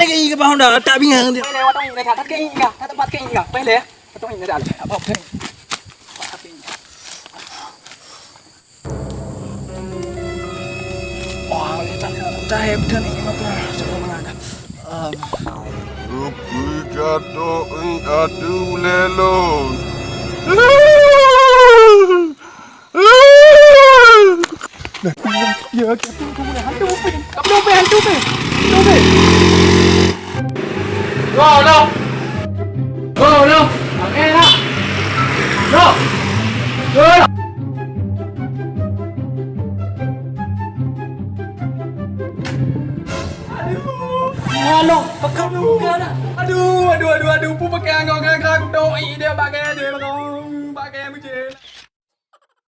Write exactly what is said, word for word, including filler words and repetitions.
Kei keu Honda, tak bingung dia. Payah lé, watong ingat, tak kei ingat, tak tempat kei ingat. Payah lé, watong ingat dah. Apa pun. Wah, tak, tak hebat ni, apa? Coba mana? Um. Rupi jatuh adu lelon. Ya, hantu, hantu, hantu, hantu, hantu. Go, go. Go, go. Oke, lah. Go. Go. Aduh. Aduh, aduh, aduh, aduh, pu pakai angok gagak doi dia bagai dia.